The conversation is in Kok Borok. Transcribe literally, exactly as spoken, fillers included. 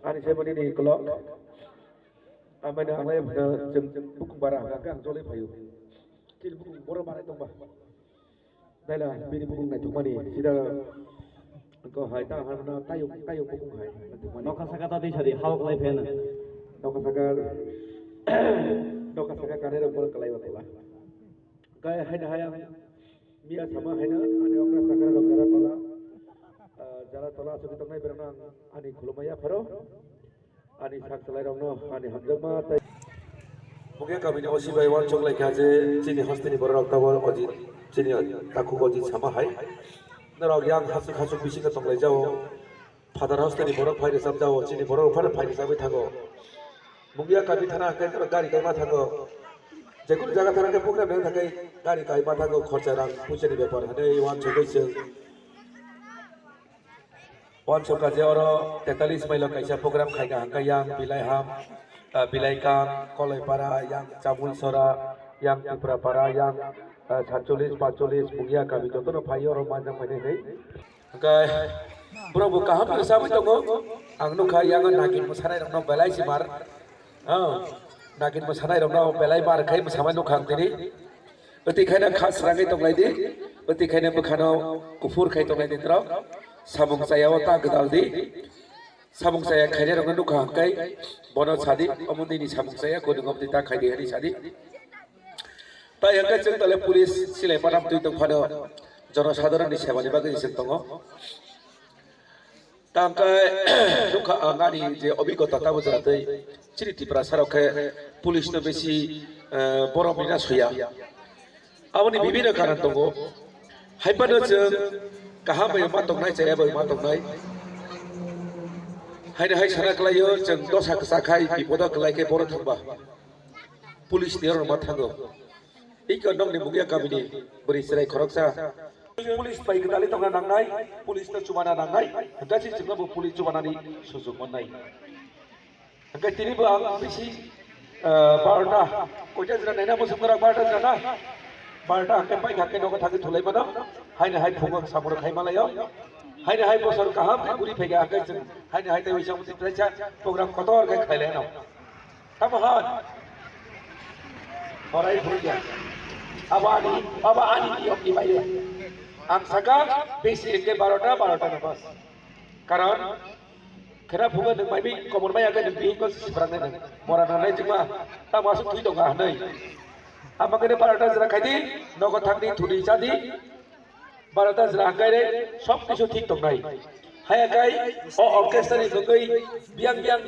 Ani se mani ni kolok. Amai na anglai phana chwng bukung bara hangka ang jolai phaio. Chini bukung boro bara tongba. Naila bini bukung naithokmani sida ko hai ta hana tayung tayung bukung hai naithokmani. Nokha saka ta twi sadi hawk lai phena. Nokha saka nokha saka kanai rok boro kalai wa tola. Kai haina hayang miya sama haina ani okra sakra rok jara tola. Ah, jara tola aswk tongnai berang ani khulumaya pharo. Ani sak salai rokno ani hamjakma tei. Mukia kamini O C bai uansuk lai kha je chini hosteni borok rok tabok Ojit chini takhuk Ojit sama hai. Norok yang hasuk hasuk bisingo tong lai jao. Father hosteni borok phai rwchap jao chini borok phano phai rwchapwi thango. Mukia kami thana hwnkhe norok gari kaima thango. Jekunu jaga thana hwnkhe program nang thangkhe gari kaima thango khorcha rang puisani bepar hwnwi uansugwi chwng. Uansukha je oro tetalis mailo kaisa program khaikha hwnkhe yang Bilaiham, ah, Bilaikam, Koloipara, yang Chamulsora, yang Tiprapara, yang, ah, satchollis, pachchollis, Mugia kami jotono phai oro manjak phainai hwnwi. Hwnkhe borok bo kaham khe sabwi tongo. Ang nukha yang nagin mwsanairokno belai si mar. Oh, nagin mwsanairokno belai mar khai mwsamai nukha ang tini. Bwtwi khaina kha srangwi tonglaidi, bwtwi khaina bwkhano kuphur khai tonglaidi norok. Samung chaya o ta gwdaldi. Samung chaya khainairokno nukha hwnkhe bono sadi, omo nini samung chaya, kwnwi omo twi ta khaidi hinwi sadi. Tai hwnkhe chwng tole police silai patham twi tong phano jonosadharon ni sebani bagwi chwng tongo. Tangkai nukha ang ani je obigota tabo jora tei chini Tiprasa rok khe police no bisi, eh, borom rina suya. Aboni bibino karon tongo. Haiphano chwng kaham bai ma tongnai, chaya bai ma tongnai. Haino hai sana kwlaio chwng dosa kwchak khai bipodo kwlai khe boro thangba. Police ni oro ma thango. Iko nokni Mugia kamini bwrwi chwrai khoroksa. Police bai gwdalwi tongna nangnai, police no chubana nangnai, hwnkhe se chwngno bo police chubanani sujok mannai. Hwnkhe tini bo ang bisi, ah, barota, koita jora naina muchung kwrak barota jora na? Barota hwnkhe paikha hwnkhe nogo thangwi thulai mano, haino hai phungo samung khai malaio, haino hai bosor kaham khe guri phaikha hwnkhe chwng haino hai tei waisa motwi tei cha program kotor khe khailai no. Tamo hwn. Horai phurya. Abo ani, abo ani niyom ni baire. Ang saka besi hwnkhe barota, barota no bas. Karon khera phunga nwng maibi komor maya khe nwng bihik ko sibrang nai nwng. Mora nanai jima. Tamo aswk thui tonga hwnwi. Ama khe barota jora khaidi, nogo thangdi, thudi, chadi. Barota jora hwnkhe re sob kisu thik tongnai. Haya kai o orchestra ni bagwi biyang biyang